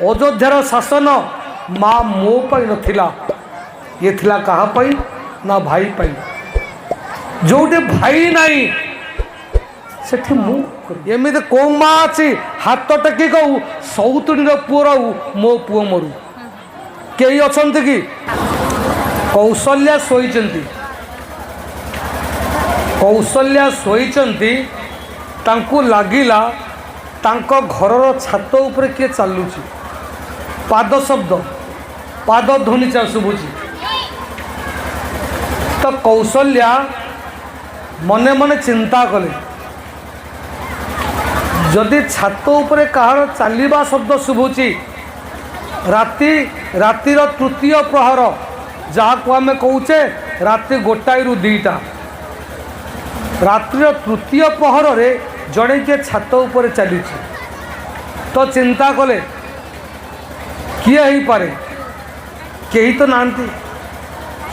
ଅଯୋଧ୍ୟାର ଶାସନ ମା ମୋ ପାଇଁ ନଥିଲା, ଇଏ ଥିଲା କାହା ପାଇଁ ନା ଭାଇ ପାଇଁ। ଯୋଉଠି ଭାଇ ନାହିଁ ସେଠି ମୁଁ ଏମିତି କୋଉ ମା ଅଛି ହାତ ଟେକି କହୁ ସଉତୁଣୀର ପୁଅ ରହୁ ମୋ ପୁଅ ମରୁ? କେହି ଅଛନ୍ତି କି? କୌଶଲ୍ୟା ଶୋଇଛନ୍ତି, କୌଶଲ୍ୟା ଶୋଇଛନ୍ତି। ତାଙ୍କୁ ଲାଗିଲା ତାଙ୍କ ଘରର ଛାତ ଉପରେ କିଏ ଚାଲୁଛି, ପାଦ ଶବ୍ଦ, ପାଦ ଧ୍ୱନି ଶୁଭୁଛି। ତ କୌଶଲ୍ୟା ମନେ ମନେ ଚିନ୍ତା କଲେ, ଯଦି ଛାତ ଉପରେ କାହାର ଚାଲିବା ଶବ୍ଦ ଶୁଭୁଛି, ରାତିର ତୃତୀୟ ପ୍ରହର, ଯାହାକୁ ଆମେ କହୁଛେ ରାତି 1ରୁ 2ଟା, ରାତ୍ରିର ତୃତୀୟ ପ୍ରହରରେ ଜଣେ କିଏ ଛାତ ଉପରେ ଚାଲିଛି। ତ ଚିନ୍ତା କଲେ କିଏ ହେଇପାରେ? କେହି ତ ନାହାନ୍ତି,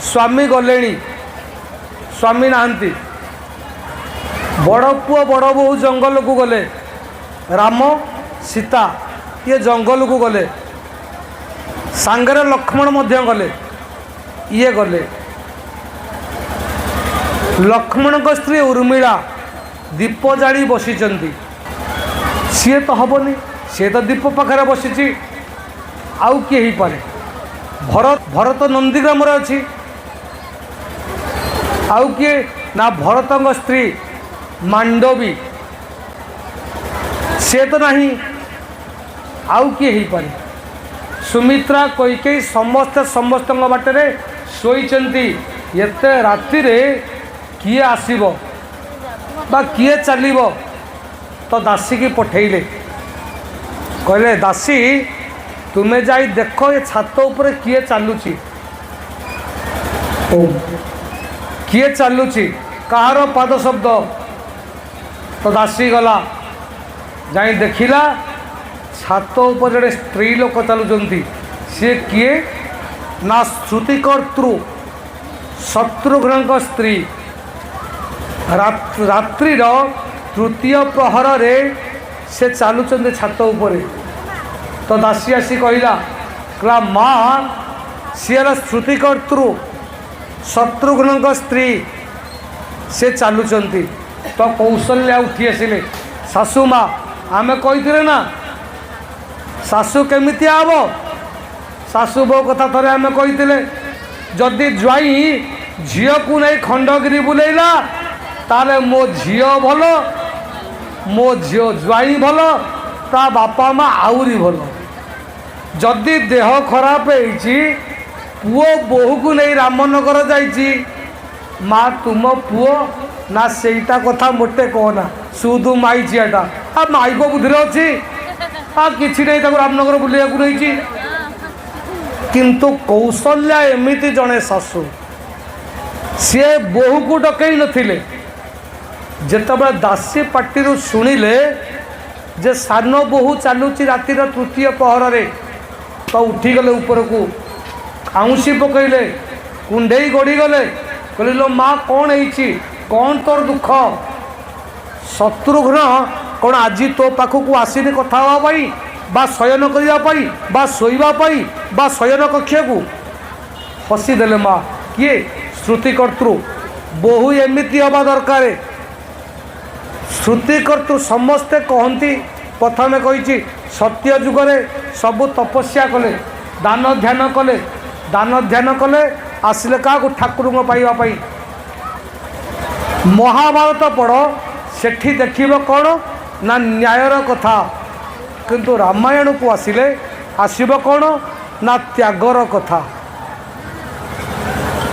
ସ୍ୱାମୀ ଗଲେଣି, ସ୍ୱାମୀ ନାହାନ୍ତି, ବଡ଼ ପୁଅ ବଡ଼ ବୋହୂ ଜଙ୍ଗଲକୁ ଗଲେ, ରାମ ସୀତା ଇଏ ଜଙ୍ଗଲକୁ ଗଲେ, ସାଙ୍ଗରେ ଲକ୍ଷ୍ମଣ ମଧ୍ୟ ଗଲେ, ଇଏ ଗଲେ। ଲକ୍ଷ୍ମଣଙ୍କ ସ୍ତ୍ରୀ ଉର୍ମିଳା ଦୀପ ଜାଳି ବସିଛନ୍ତି, ସିଏ ତ ହେବନି, ସିଏ ତ ଦୀପ ପାଖରେ ବସିଛି। ଆଉ କିଏ ହେଇପାରେ? ଭରତ ନନ୍ଦୀଗ୍ରାମରେ ଅଛି। ଆଉ କିଏ ନା ଭରତଙ୍କ ସ୍ତ୍ରୀ ମାଣ୍ଡବୀ, ସିଏ ତ ନାହିଁ। ଆଉ କିଏ ହେଇପାରେ? ସୁମିତ୍ରା, କୈକେୟୀ ସମସ୍ତେ ସମସ୍ତଙ୍କ ବାଟରେ ଶୋଇଛନ୍ତି। ଏତେ ରାତିରେ କିଏ ଆସିବ ବା କିଏ ଚାଲିବ? ତ ଦାସୀକି ପଠେଇଲେ, କହିଲେ ଦାସୀ ତୁମେ ଯାଇ ଦେଖ ଏ ଛାତ ଉପରେ କିଏ ଚାଲୁଛି, ଓ କିଏ ଚାଲୁଛି, କାହାର ପାଦ ଶବ୍ଦ। ତ ଦାସୀ ଗଲା, ଯାଇ ଦେଖିଲା ଛାତ ଉପରେ ଜଣେ ସ୍ତ୍ରୀ ଲୋକ ଚାଲୁଛନ୍ତି। ସିଏ କିଏ ନା ଶ୍ରୁତିକର୍ତ୍ତୃ ଶତ୍ରୁଘ୍ନଙ୍କ ସ୍ତ୍ରୀ। ରାତ୍ରିର ତୃତୀୟ ପ୍ରହରରେ ସେ ଚାଲୁଛନ୍ତି ଛାତ ଉପରେ। ତ ଦାସୀ ଆସି କହିଲା ମା, ସିଏ ହେଲା ଶ୍ରୁତିକର୍ତ୍ତୃ ଶତ୍ରୁଘ୍ନଙ୍କ ସ୍ତ୍ରୀ, ସେ ଚାଲୁଛନ୍ତି। ତ କୌଶଲ୍ୟା ଉଠି ଆସିଲେ, ଶାଶୁ ମା ଆମେ କହିଥିଲେ ନା ଶାଶୁ କେମିତି ହବ? ଶାଶୁ ବୋଉ କଥା ଥରେ ଆମେ କହିଥିଲେ, ଯଦି ଜ୍ୱାଇଁ ଝିଅକୁ ନେଇ ଖଣ୍ଡଗିରି ବୁଲେଇଲା ତାହେଲେ ମୋ ଝିଅ ଭଲ, ମୋ ଝିଅ ଜ୍ୱାଇଁ ଭଲ, ତା ବାପା ମା ଆହୁରି ଭଲ। ଯଦି ଦେହ ଖରାପ ହେଇଛି, ପୁଅ ବୋହୂକୁ ନେଇ ରାମନଗର ଯାଇଛି, ମା ତୁମ ପୁଅ ନା ସେଇଟା କଥା ମୋଟେ କହନା, ସୁଦୁ ମାଇଚିଆଟା, ଆଉ ମାଇପ ବୁଦ୍ଧିରେ ଅଛି, ଆଉ କିଛି ନାହିଁ, ତାକୁ ରାମନଗର ବୁଲିବାକୁ ନେଇଛି। କିନ୍ତୁ କୌଶଲ୍ୟା ଏମିତି ଜଣେ ଶାଶୁ, ସିଏ ବୋହୂକୁ ଡକେଇ ନଥିଲେ। ଯେତେବେଳେ ଦାସୀ ପାଟିରୁ ଶୁଣିଲେ ଯେ ସାନ ବୋହୂ ଚାଲୁଛି ରାତିର ତୃତୀୟ ପ୍ରହରରେ, ତ ଉଠିଗଲେ ଉପରକୁ, ଆଉଁସି ପକେଇଲେ, କୁଣ୍ଢେଇ ଗଡ଼ିଗଲେ, କହିଲେ ଲୋ ମା କ'ଣ ହେଇଛି, କ'ଣ ତୋର ଦୁଃଖ? ଶତ୍ରୁଘ୍ନ କ'ଣ ଆଜି ତୋ ପାଖକୁ ଆସିନି କଥା ହେବା ପାଇଁ ବା ଶୟନ କରିବା ପାଇଁ ବା ଶୋଇବା ପାଇଁ ବା ଶୟନ କକ୍ଷକୁ? ହସିଦେଲେ ମା। କିଏ? ଶ୍ରୁତିକର୍ତ୍ତୃ। ବୋହୂ ଏମିତି ହେବା ଦରକାର। ଶ୍ରୁତିକର୍ତ୍ତୃ ସମସ୍ତେ କହନ୍ତି, ପ୍ରଥମେ କହିଛି ସତ୍ୟ ଯୁଗରେ ସବୁ ତପସ୍ୟା କଲେ, ଦାନ ଧ୍ୟାନ କଲେ, ଦାନ ଧ୍ୟାନ କଲେ, ଆସିଲେ କାହାକୁ? ଠାକୁରଙ୍କ ପାଇବା ପାଇଁ। ମହାଭାରତ ପଢ଼, ସେଠି ଦେଖିବ କ'ଣ ନା ନ୍ୟାୟର କଥା। କିନ୍ତୁ ରାମାୟଣକୁ ଆସିଲେ ଆସିବ କ'ଣ ନା ତ୍ୟାଗର କଥା।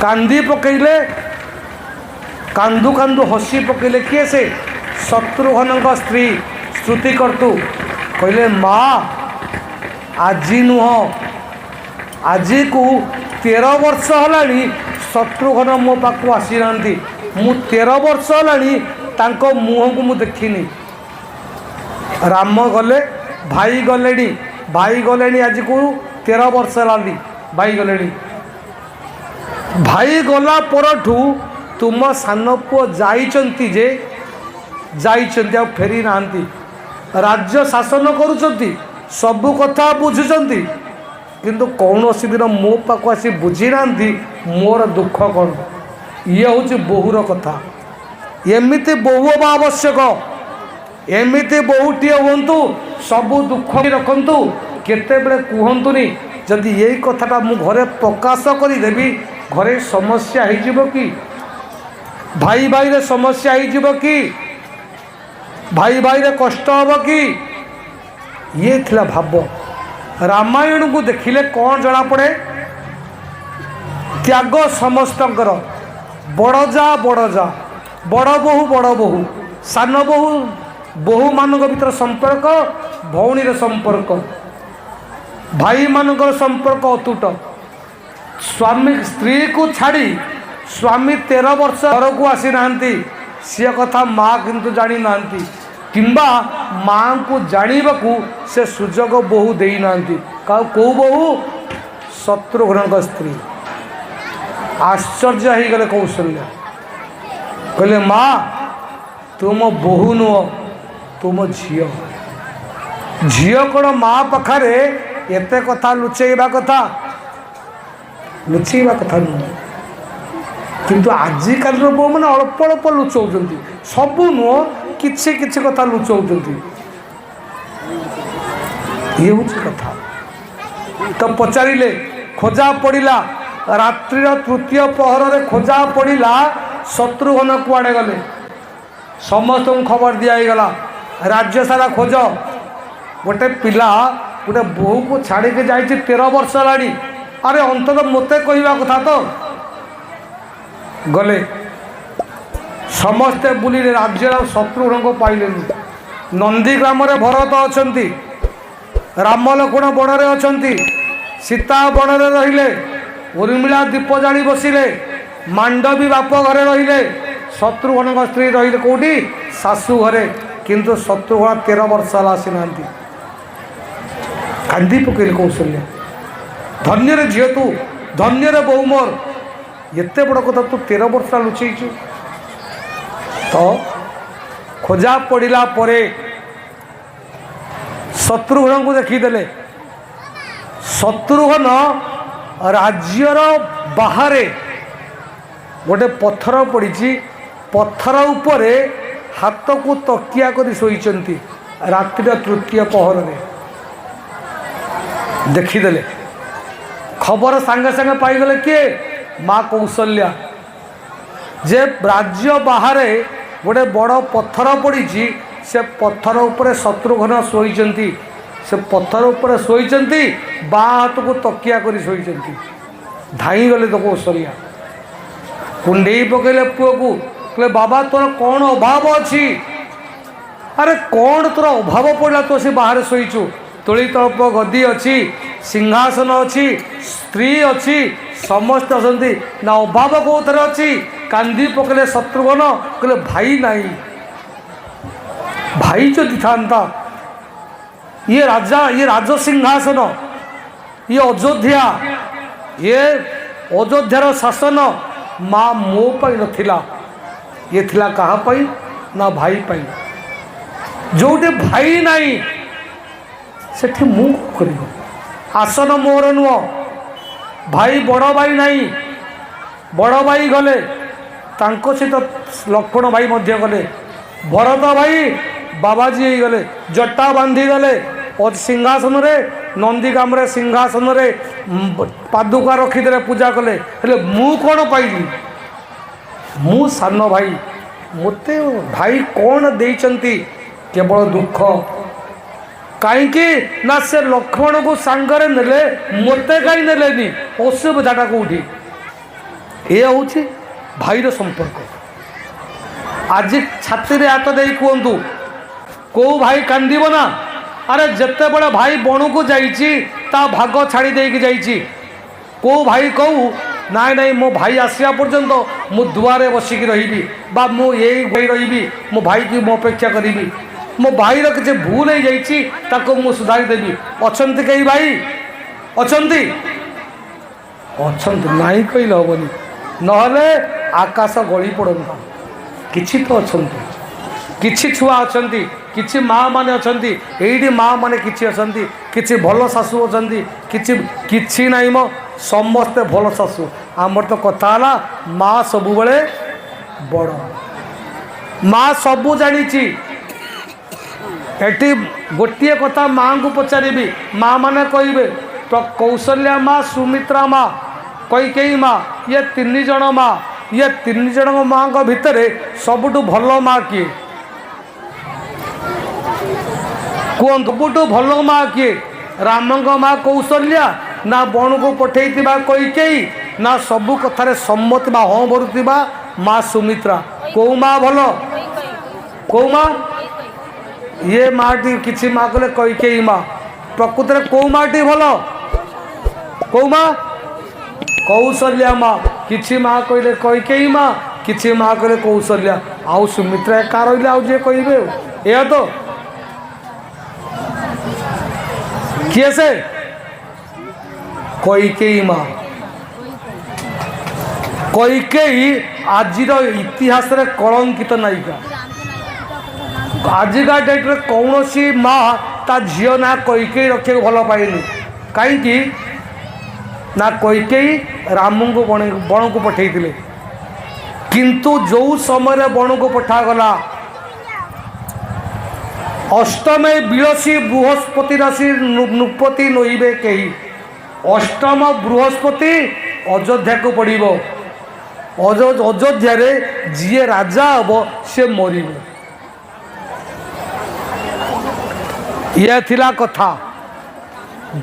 କାନ୍ଦି ପକେଇଲେ, କାନ୍ଦୁ କାନ୍ଦୁ ହସି ପକେଇଲେ। କିଏ ସେ? ଶତ୍ରୁଘ୍ନଙ୍କ ସ୍ତ୍ରୀ ଶ୍ରୁତିକର୍ତ୍ତୃ। କହିଲେ ମା ଆଜି ନୁହଁ, ଆଜିକୁ 13 ବର୍ଷ ହେଲାଣି ଶତ୍ରୁଘ୍ନ ମୋ ପାଖକୁ ଆସିନାହାନ୍ତି। ମୁଁ 13 ବର୍ଷ ହେଲାଣି ତାଙ୍କ ମୁହଁକୁ ମୁଁ ଦେଖିନି। ରାମ ଗଲେ, ଭାଇ ଗଲେଣି, ଭାଇ ଗଲେଣି, ଆଜିକୁ 13 ବର୍ଷ ହେଲାଣି ଭାଇ ଗଲେଣି। ଭାଇ ଗଲା ପରଠୁ ତୁମ ସାନ ପୁଅ ଯାଇଛନ୍ତି ଯେ ଯାଇଛନ୍ତି, ଆଉ ଫେରି ନାହାନ୍ତି। ରାଜ୍ୟ ଶାସନ କରୁଛନ୍ତି, ସବୁ କଥା ବୁଝୁଛନ୍ତି, କିନ୍ତୁ କୌଣସି ଦିନ ମୋ ପାଖକୁ ଆସି ବୁଝିନାହାନ୍ତି ମୋର ଦୁଃଖ କ'ଣ। ଇଏ ହେଉଛି ବୋହୂର କଥା। ଏମିତି ବୋହୂ ହେବା ଆବଶ୍ୟକ। ଏମିତି ବୋହୂଟିଏ ହୁଅନ୍ତୁ, ସବୁ ଦୁଃଖ ରଖନ୍ତୁ, କେତେବେଳେ କୁହନ୍ତୁନି। ଯଦି ଏଇ କଥାଟା ମୁଁ ଘରେ ପ୍ରକାଶ କରିଦେବି, ଘରେ ସମସ୍ୟା ହେଇଯିବ କି? ଭାଇ ଭାଇରେ ସମସ୍ୟା ହେଇଯିବ କି? ଭାଇ ଭାଇରେ କଷ୍ଟ ହେବ କି? ଇଏ ଥିଲା ଭାବ। ରାମାୟଣକୁ ଦେଖିଲେ କ'ଣ ଜଣାପଡ଼େ? ତ୍ୟାଗ ସମସ୍ତଙ୍କର। ବଡ଼ ଯା ବଡ଼ ଯା, ବଡ଼ ବୋହୂ ବଡ଼ ବୋହୂ, ସାନ ବୋହୂ, ବୋହୂମାନଙ୍କ ଭିତରେ ସମ୍ପର୍କ, ଭଉଣୀର ସମ୍ପର୍କ, ଭାଇମାନଙ୍କର ସମ୍ପର୍କ ଅତୁଟ। ସ୍ୱାମୀ ସ୍ତ୍ରୀକୁ ଛାଡ଼ି ସ୍ୱାମୀ 13 ବର୍ଷ ଘରକୁ ଆସିନାହାନ୍ତି, ସିଏ କଥା ମା କିନ୍ତୁ ଜାଣିନାହାନ୍ତି, କିମ୍ବା ମାଆଙ୍କୁ ଜାଣିବାକୁ ସେ ସୁଯୋଗ ବୋହୂ ଦେଇନାହାନ୍ତି। କାଉ କେଉଁ ବୋହୂ? ଶତ୍ରୁଘ୍ନଙ୍କ ସ୍ତ୍ରୀ। ଆଶ୍ଚର୍ଯ୍ୟ ହେଇଗଲେ କୌଶଲ୍ୟା। କହିଲେ, ମା, ତୁ ମୋ ବୋହୂ ନୁହଁ, ତୁ ମୋ ଝିଅ। ଝିଅ କ'ଣ ମା ପାଖରେ ଏତେ କଥା ଲୁଚେଇବା କଥା? ଲୁଚେଇବା କଥା ନୁହଁ। କିନ୍ତୁ ଆଜିକାଲିର ବୋହୂମାନେ ଅଳ୍ପ ଅଳ୍ପ ଲୁଚଉଛନ୍ତି, ସବୁ ନୁହଁ, କିଛି କିଛି କଥା ଲୁଚଉଛନ୍ତି। ଇଏ ହେଉଛି କଥା। ତ ପଚାରିଲେ, ଖୋଜା ପଡ଼ିଲା। ରାତ୍ରିର ତୃତୀୟ ପ୍ରହରରେ ଖୋଜା ପଡ଼ିଲା, ଶତ୍ରୁଘ୍ନ କୁଆଡ଼େ ଗଲେ। ସମସ୍ତଙ୍କୁ ଖବର ଦିଆ ହେଇଗଲା, ରାଜ୍ୟ ସାରା ଖୋଜ। ଗୋଟେ ପିଲା ଗୋଟେ ବୋହୂକୁ ଛାଡ଼ିକି ଯାଇଛି 13 ବର୍ଷ ହେଲାଣି, ଆରେ ଅନ୍ତତଃ ମୋତେ କହିବା କଥା ତ। ଗଲେ, ସମସ୍ତେ ବୁଲିଲେ, ରାଜ୍ୟର ଆଉ ଶତ୍ରୁଘ୍ନଙ୍କୁ ପାଇଲେନି। ନନ୍ଦୀଗ୍ରାମରେ ଭରତ ଅଛନ୍ତି, ରାମ ଲକ୍ଷ୍ମଣ ବଣରେ ଅଛନ୍ତି, ସୀତା ବଣରେ ରହିଲେ, ଉର୍ମିଳା ଦୀପ ଜାଳି ବସିଲେ, ମାଣ୍ଡବୀ ବାପ ଘରେ ରହିଲେ, ଶତ୍ରୁଘ୍ନଙ୍କ ସ୍ତ୍ରୀ ରହିଲେ କେଉଁଠି? ଶାଶୁ ଘରେ। କିନ୍ତୁ ଶତ୍ରୁଘ୍ନ 13 ବର୍ଷ ହେଲା ଆସିନାହାନ୍ତି। କାନ୍ଦି ପକେଇଲେ କୌଶଲ୍ୟା। ଧନ୍ୟରେ ଝିଅ ତୁ, ଧନ୍ୟରେ ବୋହୂ ମୋର, ଏତେ ବଡ଼ କଥା ତୁ 13 ବର୍ଷ ଲୁଚେଇଛୁ। ତ ଖୋଜା ପଡ଼ିଲା ପରେ ଶତ୍ରୁଘ୍ନଙ୍କୁ ଦେଖିଦେଲେ। ଶତ୍ରୁଘ୍ନ ରାଜ୍ୟର ବାହାରେ ଗୋଟେ ପଥର ପଡ଼ିଛି, ପଥର ଉପରେ ହାତକୁ ତକିଆ କରି ଶୋଇଛନ୍ତି ରାତ୍ରିର ତୃତୀୟ ପହରରେ। ଦେଖିଦେଲେ, ଖବର ସାଙ୍ଗେ ସାଙ୍ଗେ ପାଇଗଲେ। କିଏ? ମା କୌଶଲ୍ୟା। ଯେ ରାଜ୍ୟ ବାହାରେ ଗୋଟେ ବଡ଼ ପଥର ପଡ଼ିଛି, ସେ ପଥର ଉପରେ ଶତ୍ରୁଘ୍ନ ଶୋଇଛନ୍ତି। ସେ ପଥର ଉପରେ ଶୋଇଛନ୍ତି, ବାଁ ହାତକୁ ତକିଆ କରି ଶୋଇଛନ୍ତି। ଧାଇଁଗଲେ ତ କୌଶଲ୍ୟା, କୁଣ୍ଢେଇ ପକେଇଲେ ପୁଅକୁ। କହିଲେ, ବାବା, ତୋର କ'ଣ ଅଭାବ ଅଛି? ଆରେ କ'ଣ ତୋର ଅଭାବ ପଡ଼ିଲା, ତୁ ସେ ବାହାରେ ଶୋଇଛୁ? ତୁଳି ତଳପ ଗଦି ଅଛି, ସିଂହାସନ ଅଛି, ସ୍ତ୍ରୀ ଅଛି, ସମସ୍ତେ ଅଛନ୍ତି ନା, ଅଭାବ କେଉଁଥିରେ ଅଛି? କାନ୍ଦି ପକେଇଲେ ଶତ୍ରୁଘ୍ନ। କହିଲେ, ଭାଇ ନାହିଁ। ଭାଇ ଯଦି ଥାନ୍ତା, ଇଏ ରାଜା, ଇଏ ରାଜସିଂହାସନ, ଇଏ ଅଯୋଧ୍ୟା, ଇଏ ଅଯୋଧ୍ୟାର ଶାସନ ମା ମୋ ପାଇଁ ନଥିଲା। ଇଏ ଥିଲା କାହା ପାଇଁ? ନା ଭାଇ ପାଇଁ। ଯେଉଁଠି ଭାଇ ନାହିଁ, ସେଠି ମୁଁ କ'ଣ କରିବି? ଆସନ ମୋର ନୁହଁ। ଭାଇ, ବଡ଼ ଭାଇ ନାହିଁ। ବଡ଼ ଭାଇ ଗଲେ, ତାଙ୍କ ସହିତ ଲକ୍ଷ୍ମଣ ଭାଇ ମଧ୍ୟ ଗଲେ। ଭରତ ଭାଇ ବାବାଜୀ ହେଇଗଲେ, ଜଟା ବାନ୍ଧିଦେଲେ ସିଂହାସନରେ, ନନ୍ଦିଗ୍ରାମରେ ସିଂହାସନରେ ପାଦୁକା ରଖିଦେଲେ, ପୂଜା କଲେ। ହେଲେ ମୁଁ କ'ଣ ପାଇଲି? ମୁଁ ସାନ ଭାଇ, ମୋତେ ଭାଇ କ'ଣ ଦେଇଛନ୍ତି? କେବଳ ଦୁଃଖ। କାହିଁକି ନା ସେ ଲକ୍ଷ୍ମଣକୁ ସାଙ୍ଗରେ ନେଲେ, ମୋତେ କାହିଁ ନେଲେନି? ଅସୁବିଧାଟା କେଉଁଠି? ଏ ହେଉଛି ଭାଇର ସମ୍ପର୍କ। ଆଜି ଛାତିରେ ହାତ ଦେଇ କୁହନ୍ତୁ, କେଉଁ ଭାଇ କାନ୍ଦିବ ନା? ଆରେ ଯେତେବେଳେ ଭାଇ ବଣକୁ ଯାଇଛି, ତା ଭାଗ ଛାଡ଼ି ଦେଇକି ଯାଇଛି, କେଉଁ ଭାଇ କହୁ, ନାଇଁ ନାଇଁ, ମୋ ଭାଇ ଆସିବା ପର୍ଯ୍ୟନ୍ତ ମୁଁ ଦୁଆରେ ବସିକି ରହିବି ବା ମୁଁ ଏଇ ଭାଇ ରହିବି, ମୋ ଭାଇକି ମୁଁ ଅପେକ୍ଷା କରିବି, ମୋ ଭାଇର କିଛି ଭୁଲ ହେଇଯାଇଛି, ତାକୁ ମୁଁ ସୁଧାରି ଦେବି? ଅଛନ୍ତି କେହି ଭାଇ? ଅଛନ୍ତି, ଅଛନ୍ତି। ନାହିଁ କହିଲେ ହେବନି, ନହେଲେ ଆକାଶ ଗଳି ପଡ଼ନ୍ତା। କିଛି ତ ଅଛନ୍ତି, କିଛି ଛୁଆ ଅଛନ୍ତି। କିଛି ମା ମାନେ ଅଛନ୍ତି, ଏଇଠି ମା ମାନେ କିଛି ଅଛନ୍ତି, କିଛି ଭଲ ଶାଶୁ ଅଛନ୍ତି, କିଛି କିଛି ନାହିଁ ମ, ସମସ୍ତେ ଭଲ ଶାଶୁ। ଆମର ତ କଥା ହେଲା ମା ସବୁବେଳେ ବଡ଼, ମା ସବୁ ଜାଣିଛି। ଏଠି ଗୋଟିଏ କଥା ମାଆଙ୍କୁ ପଚାରିବି, ମା ମାନେ କହିବେ ତ କୌଶଲ୍ୟା ମା, ସୁମିତ୍ରା ମା, କୈକେୟୀ ମା, ଇଏ ତିନି ଜଣ ମା, ଇଏ ତିନି ଜଣଙ୍କ ମାଆଙ୍କ ଭିତରେ ସବୁଠୁ ଭଲ ମା କିଏ କୁହନ୍ତୁ? ସବୁଠୁ ଭଲ ମା କିଏ? ରାମଙ୍କ ମା କୌଶଲ୍ୟା, ନା ବଣକୁ ପଠେଇଥିବା କୈକେୟୀ, ନା ସବୁ କଥାରେ ସମ୍ମତି ବା ହଁ ଭରୁଥିବା ମା ସୁମିତ୍ରା? କେଉଁ ମା ଭଲ? କେଉଁ ମା? ଇଏ ମାଟି କିଛି ମା କହିଲେ କୈକେୟୀ ମା। ପ୍ରକୃତରେ କେଉଁ ମାଟି ଭଲ? କେଉଁ ମା? କୌଶଲ୍ୟା ମା। କିଛି ମା କହିଲେ କୈକେୟୀ ମା, କିଛି ମା କହିଲେ କୌଶଲ୍ୟା, ଆଉ ସୁମିତ୍ରା ଏକା ରହିଲେ, ଆଉ ଯିଏ କହିବେ ଆଉ ଏଇଆ ତ। କିଏ ସେ? କୈକେୟୀ ମା। କୈକେୟୀ ଆଜିର ଇତିହାସରେ କଳଙ୍କିତ ନାୟିକା। ଆଜିକା ଡେଟ୍ରେ କୌଣସି ମା ତା ଝିଅ ନାଁ କୈକେୟୀ ରଖିବାକୁ ଭଲ ପାଏନି। କାହିଁକି ନା କୈକେୟୀ ରାମଙ୍କୁ ବଣକୁ ପଠେଇଥିଲେ, କିନ୍ତୁ ଯେଉଁ ସମୟରେ ବଣକୁ ପଠାଗଲା, ଅଷ୍ଟମେ ବିଳସୀ ବୃହସ୍ପତି ରାଶି ନୃପତି ନୋହିବେ କେହି। ଅଷ୍ଟମ ବୃହସ୍ପତି ଅଯୋଧ୍ୟାକୁ ପଡ଼ିବ, ଅଯୋଧ୍ୟାରେ ଯିଏ ରାଜା ହେବ ସେ ମରିବ। ଇଏ ଥିଲା କଥା।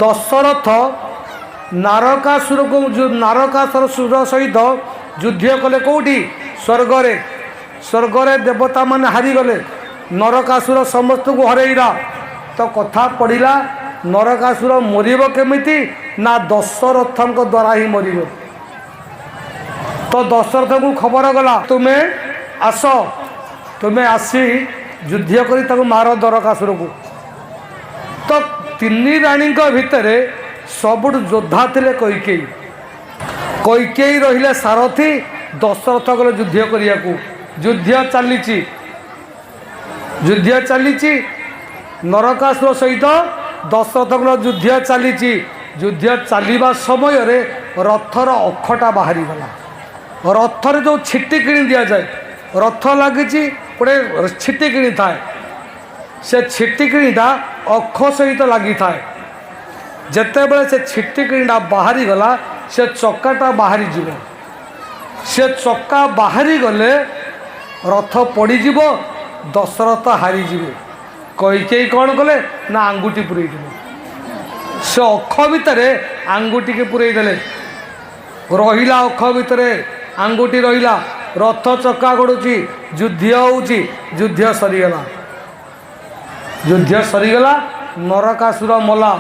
ଦଶରଥ ନାରକାସୁରକୁ, ନାରକାସୁର ସୁର ସହିତ ଯୁଦ୍ଧ କଲେ କେଉଁଠି? ସ୍ୱର୍ଗରେ। ସ୍ୱର୍ଗରେ ଦେବତାମାନେ ହାରିଗଲେ, ନରକାସୁର ସମସ୍ତଙ୍କୁ ହରେଇଲା। ତ କଥା ପଡ଼ିଲା ନରକାସୁର ମରିବ କେମିତି? ନା ଦଶରଥଙ୍କ ଦ୍ୱାରା ହିଁ ମରିବ। ତ ଦଶରଥଙ୍କୁ ଖବର ଗଲା, ତୁମେ ଆସ, ତୁମେ ଆସି ଯୁଦ୍ଧ କରି ତାକୁ ମାର ନରକାସୁରକୁ। ତ ତିନି ରାଣୀଙ୍କ ଭିତରେ ସବୁଠୁ ଯୋଦ୍ଧା ଥିଲେ କୈକେୟୀ। କୈକେୟୀ ରହିଲେ ସାରଥୀ, ଦଶରଥ ଗଲେ ଯୁଦ୍ଧ କରିବାକୁ। ଯୁଦ୍ଧ ଚାଲିଛି, ଯୁଦ୍ଧ ଚାଲିଛି, ନରକାସୁର ସହିତ ଦଶରଥଙ୍କର ଯୁଦ୍ଧ ଚାଲିଛି। ଯୁଦ୍ଧ ଚାଲିବା ସମୟରେ ରଥର ଅଖଟା ବାହାରିଗଲା। ରଥରେ ଯେଉଁ ଛିଟି କିଣି ଦିଆଯାଏ, ରଥ ଲାଗିଛି ଗୋଟେ ଛିଟି କିଣିଥାଏ, ସେ ଛିଟିକିଣିଟା ଅଖ ସହିତ ଲାଗିଥାଏ। ଯେତେବେଳେ ସେ ଛିଟିକିଣିଟା ବାହାରିଗଲା, ସେ ଚକାଟା ବାହାରିଯିବ। ସେ ଚକା ବାହାରିଗଲେ ରଥ ପଡ଼ିଯିବ, ଦଶରଥ ହାରିଯିବେ। କୈକେୟୀ କ'ଣ କଲେ ନା ଆଙ୍ଗୁଠି ପୂରେଇ ଦେଲେ, ସେ ଅଖ ଭିତରେ ଆଙ୍ଗୁଠିକି ପୂରେଇ ଦେଲେ। ରହିଲା ଅଖ ଭିତରେ ଆଙ୍ଗୁଠି ରହିଲା, ରଥ ଚକା ଗଡ଼ୁଛି, ଯୁଦ୍ଧ ହେଉଛି, ଯୁଦ୍ଧ ସରିଗଲା। ଯୁଦ୍ଧ ସରିଗଲା, ନରକାସୁର ମଲା,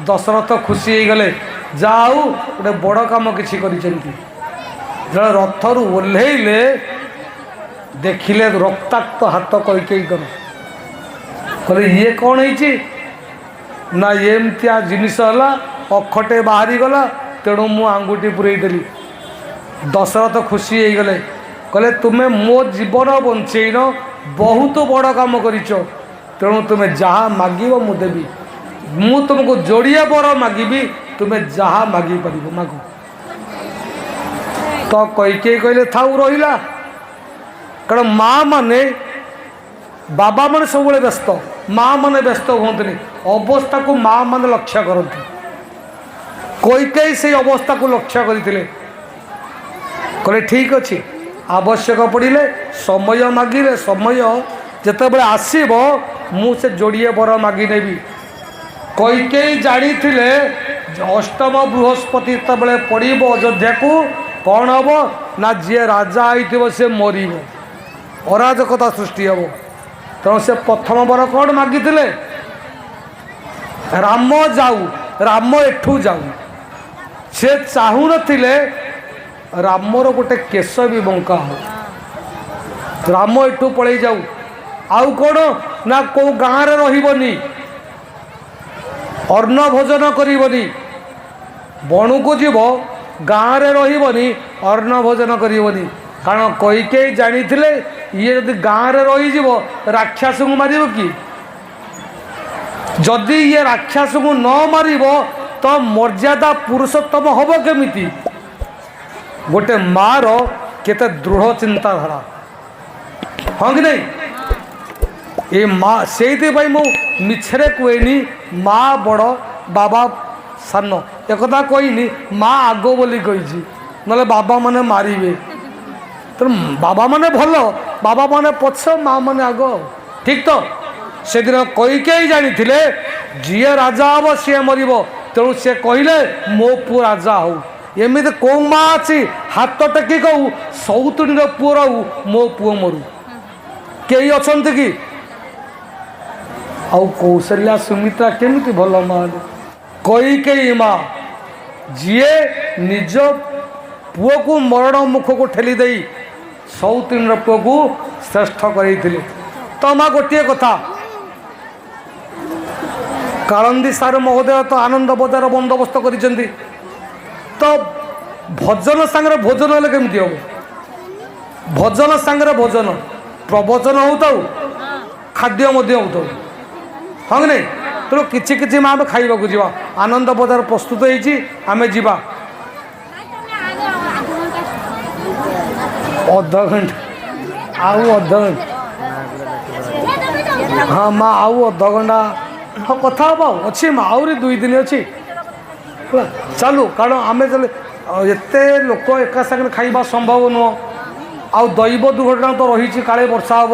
ଦଶରଥ ଖୁସି ହେଇଗଲେ, ଯାହା ହଉ ଗୋଟେ ବଡ଼ କାମ କିଛି କରିଛନ୍ତି। ଯେତେବେଳେ ରଥରୁ ଓହ୍ଲେଇଲେ, ଦେଖିଲେ ରକ୍ତାକ୍ତ ହାତ କୈକେୟୀଙ୍କର। କହିଲେ ଇଏ କ'ଣ ହେଇଛି? ନା ଏମିତିଆ ଜିନିଷ ହେଲା, ଅଖଟେ ବାହାରିଗଲା, ତେଣୁ ମୁଁ ଆଙ୍ଗୁଠି ପୂରେଇ ଦେଲି। ଦଶରଥ ଖୁସି ହେଇଗଲେ, କହିଲେ ତୁମେ ମୋ ଜୀବନ ବଞ୍ଚେଇନ, ବହୁତ ବଡ଼ କାମ କରିଛ, ତେଣୁ ତୁମେ ଯାହା ମାଗିବ ମୁଁ ଦେବି। ମୁଁ ତୁମକୁ ଯୋଡ଼ିଏ ବର ମାଗିବି, ତୁମେ ଯାହା ମାଗିପାରିବ ମାଗ। ତ କୈକେୟୀ କହିଲେ ଥାଉ ରହିଲା। କାରଣ ମା ମାନେ, ବାବା ମାନେ ସବୁବେଳେ ବ୍ୟସ୍ତ, ମା ମାନେ ବ୍ୟସ୍ତ ହୁଅନ୍ତିନି। ଅବସ୍ଥାକୁ ମା ମାନେ ଲକ୍ଷ୍ୟ କରନ୍ତି। କୈକେୟୀ ସେଇ ଅବସ୍ଥାକୁ ଲକ୍ଷ୍ୟ କରିଥିଲେ। କହିଲେ ଠିକ୍ ଅଛି, ଆବଶ୍ୟକ ପଡ଼ିଲେ ସମୟ ମାଗିଲେ, ସମୟ ଯେତେବେଳେ ଆସିବ ମୁଁ ସେ ଯୋଡ଼ିଏ ବର ମାଗିନେବି। କୈକେୟୀ ଜାଣିଥିଲେ ଅଷ୍ଟମ ବୃହସ୍ପତି ଯେତେବେଳେ ପଡ଼ିବ ଅଯୋଧ୍ୟାକୁ କ'ଣ ହେବ? ନା ଯିଏ ରାଜା ହେଇଥିବ ସେ ମରିବ, ଅରାଜକତା ସୃଷ୍ଟି ହେବ। ତେଣୁ ସେ ପ୍ରଥମ ବର କ'ଣ ମାଗିଥିଲେ? ରାମ ଯାଉ, ରାମ ଏଠୁ ଯାଉ। ସେ ଚାହୁଁନଥିଲେ ରାମର ଗୋଟେ କେଶ ବି ବଙ୍କା ହଉ, ରାମ ଏଠୁ ପଳେଇ ଯାଉ। ଆଉ କ'ଣ ନା କେଉଁ ଗାଁରେ ରହିବନି, ଅନ୍ନ ଭୋଜନ କରିବନି, ବଣକୁ ଯିବ, ଗାଁରେ ରହିବନି, ଅନ୍ନ ଭୋଜନ କରିବନି। କାରଣ କୈକେୟୀ ଜାଣିଥିଲେ ଇଏ ଯଦି ଗାଁରେ ରହିଯିବ ରାକ୍ଷସଙ୍କୁ ମାରିବ କି? ଯଦି ଇଏ ରାକ୍ଷସକୁ ନ ମାରିବ ତ ମର୍ଯ୍ୟାଦା ପୁରୁଷୋତ୍ତମ ହେବ କେମିତି? ଗୋଟେ ମାର କେତେ ଦୃଢ଼ ଚିନ୍ତାଧାରା, ହଁ କି ନାଇଁ? ଏ ମା, ସେଇଥିପାଇଁ ମୁଁ ମିଛରେ କୁହେନି ମା ବଡ଼ ବାବା ସାନ, ଏକଥା କହିନି, ମା ଆଗ ବୋଲି କହିଛି, ନହେଲେ ବାବା ମାନେ ମାରିବେ। ତେଣୁ ବାବା ମାନେ ଭଲ, ବାବା ମାନେ ପଛ, ମା ମାନେ ଆଗ, ଠିକ ତ? ସେଦିନ କୈକେୟୀ ଜାଣିଥିଲେ ଯିଏ ରାଜା ହେବ ସିଏ ମରିବ, ତେଣୁ ସେ କହିଲେ ମୋ ପୁଅ ରାଜା ହଉ। ଏମିତି କେଉଁ ମା ଅଛି ହାତ ଟେକି କହୁ ସଉତୁଣୀର ପୁଅ ରହୁ, ମୋ ପୁଅ ମରୁ? କେହି ଅଛନ୍ତି କି? ଆଉ କୌଶଲ୍ୟା ସୁମିତ୍ରା କେମିତି ଭଲ ମା ହେଲେ? କୈକେୟୀ ମା ଯିଏ ନିଜ ପୁଅକୁ ମରଣ ମୁଖକୁ ଠେଲି ଦେଇ ସଉତୁଣୀର ପୁଅକୁ ଶ୍ରେଷ୍ଠ କରେଇଥିଲେ। ତ ମା, ଗୋଟିଏ କଥା, କାଳନ୍ଦୀ ସାର ମହୋଦୟ ତ ଆନନ୍ଦ ବଜାର ବନ୍ଦୋବସ୍ତ କରିଛନ୍ତି, ତ ଭଜନ ସାଙ୍ଗରେ ଭୋଜନ ହେଲେ କେମିତି ହେବ? ଭଜନ ସାଙ୍ଗରେ ଭୋଜନ, ପ୍ରବଚନ ହେଉଥାଉ, ଖାଦ୍ୟ ମଧ୍ୟ ହେଉଥାଉ, ହଁ କି ନାଇଁ? ତେଣୁ କିଛି କିଛି ମା, ଆମେ ଖାଇବାକୁ ଯିବା, ଆନନ୍ଦ ବଜାର ପ୍ରସ୍ତୁତ ହେଇଛି, ଆମେ ଯିବା। ଅଧଘଣ୍ଟା, ଆଉ ଅଧଘଣ୍ଟା। ହଁ ମା, ଆଉ ଅଧଘଣ୍ଟା, ହଁ, କଥା ହେବ, ଆଉ ଅଛି ମା, ଆହୁରି 2 ଦିନ ଅଛି, ହେଲା ଚାଲୁ। କାରଣ ଆମେ ଚାଲେ ଏତେ ଲୋକ ଏକା ସାଙ୍ଗରେ ଖାଇବା ସମ୍ଭବ ନୁହଁ, ଆଉ ଦୈବ ଦୁର୍ଘଟଣା ତ ରହିଛି, କାଳେ ବର୍ଷା ହେବ।